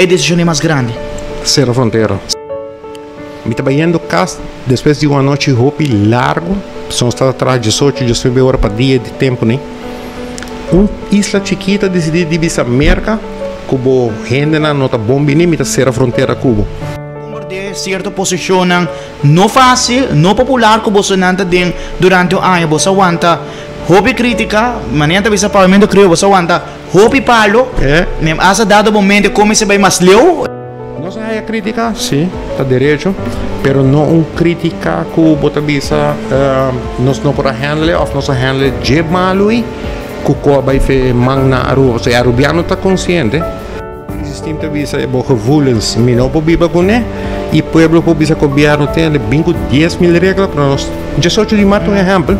E desishon e mas grandi. Sera frontera. Mi ta bayendo kas despues di un anochi hopi largu, pasobra nos tabata traha diesocho, diesnuebe ora pa dia di tempu nei. Un isla chikito a disidí di bisa Merka ku bo hendenan no ta bon bini, mi ta sera frontera ku bo. Bombardé sierto posishonnan no fásil, no popular ku bosonan ta den durante un aña. Boso a wanta hopi krítika, manera ta bisa Pavimento Krioyo, boso a wanta hopi palo. Asta dado momento e kuminsá bai mas leu. Nos a haya krítika, sí, ta derecho, pero no un krítika ku bo ta bisa nos no por a handle òf nos a handle dje malu ei ku ku a bai fe man na Aruba. Pasobra e arubiano ta konsiente. Crisis team ta bisa e bo gevoelens mi no por biba kuné i pueblo por bisa gobièrnu tende bin ku 10,000 regla pero nos 18 di mart un ehèmpel.